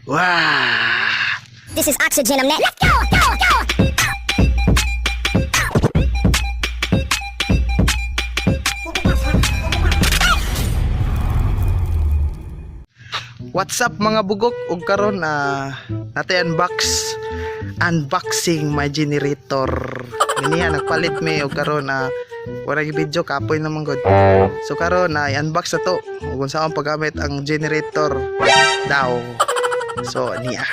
Wow! This is Oxygen. I'm next. Let's go! Go! Go! What's up, mga bugok? Ug karon natay unboxing my generator. Ganiha nagpalit mi og karon na wala gyud video, kapoy naman gud. So karon na i-unbox na to ug unsaon paggamit ang generator daw. So niya.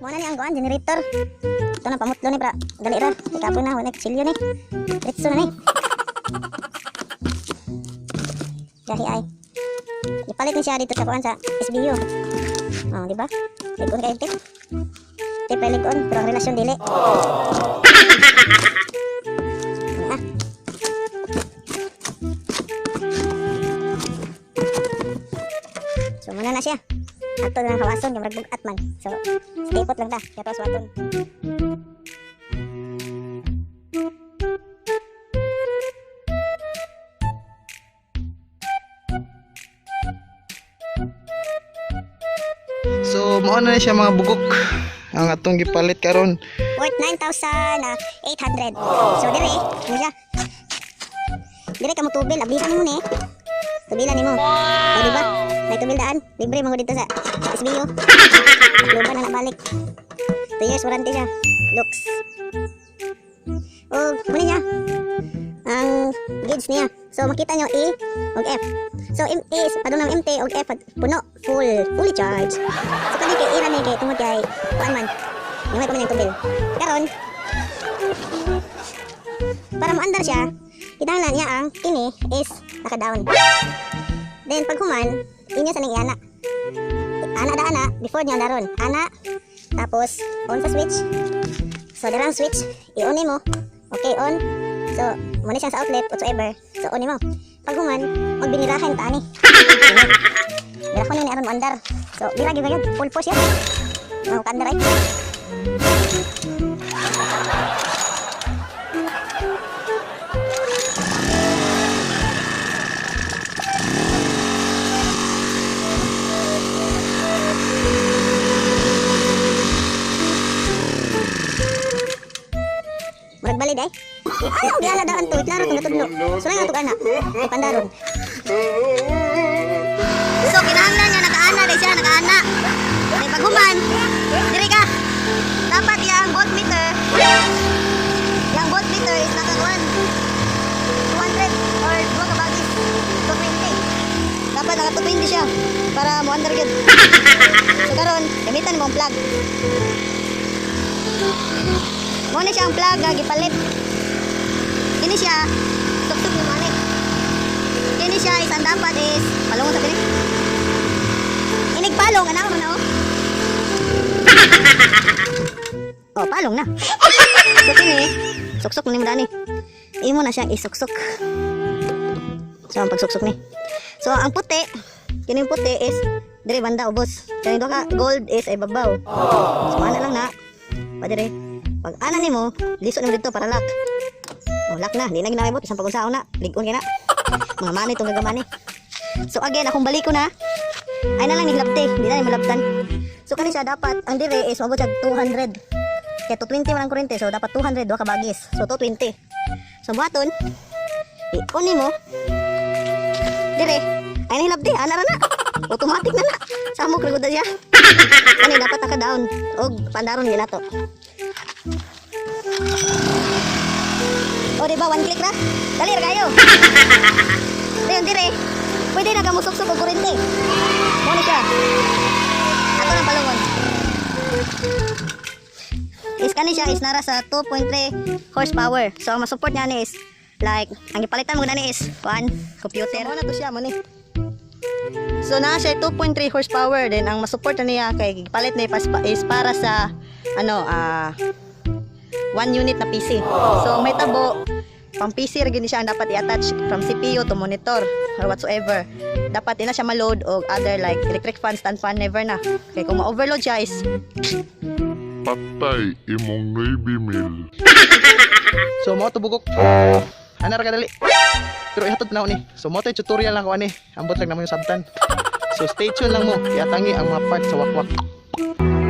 Mo na ni ang kuan generator. Ito na pamutlo ni pra. Dali ra. Ikapoy na wala kutsilyo ni. Diretso na ni. Gahi ay. Ipalit ni siya dito sa kuan sa SBU. Oh, di ba? Ligon kayo tip. Tip ay ligon, pero ang relasyon dili. Ah. So muna na siya. Ato na lang hawason kay murag bugat man. So stay put lang ta. Kaya waton. So mao na siya, mga bugok, ang atong gipalit karon. Worth 9,800. So dire, ano siya? Dire ka mo tubil, ablihan mo ni. Tubilan nimo. Wow. Di ba? May tubil daan. Libre mo dito sa SBU. Luban na nabalik. 2 years warranty siya. Looks. O, muna niya. Ang gauge niya. So makita nyo E og F. So M E is padung ng MT og F puno, full, fully charged. So kani kay ira ni kay tungod kay kuan man. Yung may yung tubil. Karon, para moandar siya, kinahanglan niya ang kini is naka-down. Then pag human, inyo sa ning iana. Ana da ana before niya andaron. Ana tapos on sa switch. So dira ang switch, i-on nimo. Okay, on. So, muna siya sa outlet whatsoever. So on nimo. Pag human, magbinirahan ta ani. Bira ko ni aron moandar. So bira gyud gyud, full force yan. Mga kaandar ay. Murag balid ay. Ay, ang giala daan to. Klaro itong natudlo. So lang ato ana. Kay pandaron. So kinahanglan niya nakaana dai siya nakaana. Kay paghuman, diri ka. Dapat yang voltmeter. Yang voltmeter is nakakuan 200 or duha ka bagis 220. Dapat naka 220 siya para mo under gyud. So karon, gamitan mo ang plug. Mo na siya ang plug nga gipalit. Kini siya tuktok ni mani. Kini siya isang dapat is palungon sa kini. Inig palong anak mo na oh. Oh, palong na. So kini suksok ni mo dani. Imo na siyang isuksok. So ang pagsuksok ni. So ang puti, kini puti is diri banda ubos. Kini duha ka gold is ay babaw. So ana lang na. Pa dire. Pag ana nimo, lisod nimo dito para lock. Oh, lock na, di na ginamit isang pag-unsaon na, lig-on kay na. Mga mani itong gagamani. So again, akong balik ko na. Ay na lang ni hilabte, di na ni malabtan. So kani siya dapat ang dire is mabot siya 200. Kaya 220 man ang kuryente, so dapat 200 duha ka bagis. So 220. So buhaton, i-on nimo. Dire, ay na hilabte, ana ra na. Automatic na na. Samok ra gud na siya. Kani dapat naka-down og pandaron gyud nato. O, di ba? One click ra. Dali ra kayo. Dayon dire. Pwede na ka musuksok og kuryente. Mo ni siya. Ato nang palungon. Is kani siya is nara sa 2.3 horsepower. So ang masupport niya ni is like ang gipalitan mo gani is one computer. So, mo na to siya mo ni. So naa siya 2.3 horsepower, then ang masupport na niya kay gipalit ni is para sa ano one unit na PC. So may tabo pang PC ra gyud ni siya ang dapat i-attach from CPU to monitor or whatsoever. Dapat di na siya ma-load og other like electric fan, stand fan, never na. Kay kung ma-overload siya is Patay imong 9 mil. So mao to, bugok. Ana ra kadali. Pero ihatod na ako ni. So mao to yung tutorial lang ko ani. Ambot lang namo yung sabtan. So stay tuned lang mo. Iatangi ang mga part sa wakwak. Bye.